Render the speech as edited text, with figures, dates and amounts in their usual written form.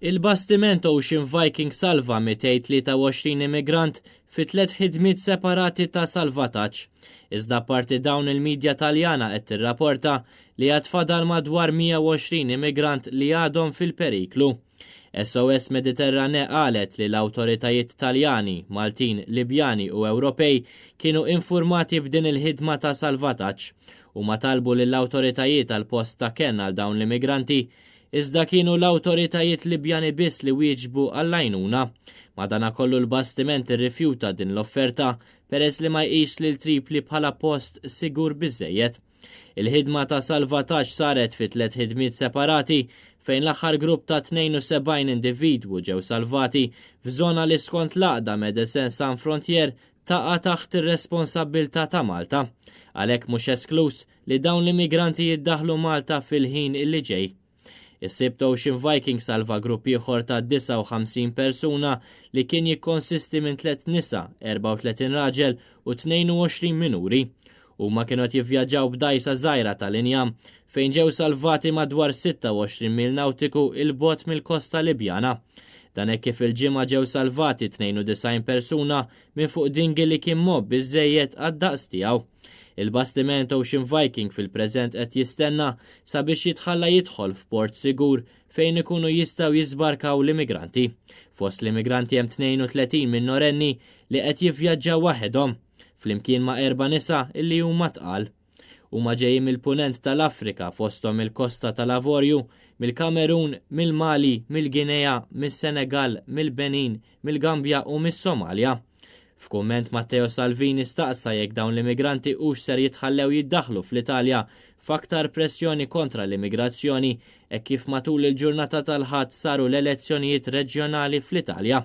Il-bastiment Ocean Viking salva 223 immigrant fi tliet ħidmiet separati ta' salvataġġ. Iżda apparti dawn il-midja Taljana qed tirrapporta li għad fadal madwar 120 immigrant li għadhom fil-periklu. SOS Mediterranee qalet li l-awtoritajiet Taljani, Maltin, Libjani u Ewropej kienu infurmati b'din il-ħidma ta' salvataġġ. Huma talbu lill-awtoritajiet għal post ta' kenn għal dawn l-immigranti, iżda kienu l-awtoritajiet Libjani biss li wieġbu għall-għajnuna. Madanakollu l-bastiment irrifjuta din l-offerta peress li ma jqisx lil Tripli bħala post sigur biżżejjed. Il-ħidma ta' salvataġġ saret fi tliet ħidmiet separati fejn l-aħħar grupp ta' 72 individwu ġew salvati f'żona li skont l-għaqda Medecins Sans Frontières taqa' taħt ir-responsabbiltà ta' Malta. Għalhekk mhux eskluż li dawn l-immigranti jiddaħħlu Malta fil-ħin illi ġej. Is-Sibt Ocean Viking salva grupp ieħor ta' 59 persuna li kien jikkonsisti minn tliet nisa, 34 raġel u 22 minuri. Huma kienu qed jivvjaġġaw b'dgħajsa żgħira tal-injam fejn ġew salvati madwar 26 mil nawtiku 'il bogħod mill-kosta Libjana. Dan hekk kif il-Ġimgħa ġew salvati 92 persuna minn fuq dinghy li kien mgħobbi żżejjed għad-daqs tiegħu. Il-bastiment Ocean Viking fil-preżent qed jistenna sabiex jitħalla jidħol f'port sigur fejn ikunu jistgħu jiżbarkaw l-immigranti. Fost l-immigranti hemm 32 minorenni li qed jivvjaġġaw waħedhom, flimkien ma' erba' nisa illi huma tqal. Huma ġejjin mill-Punent tal-Afrika fosthom mill-Kosta tal-Avorju, mill-Kamerun, mill-Mali, mill-Guinea, mis-Senegal, mill-Benin, mill-Gambja u mis-Somalja. F'kumment Matteo Salvini staqsa jekk dawn l-immigranti hux ser jitħallew jiddaħħlu fl-Italja f'aktar pressjoni kontra l-immigrazzjoni hekk kif matul il-ġurnata tal-Ħadd saru l-elezzjonijiet reġjonali fl-Italja.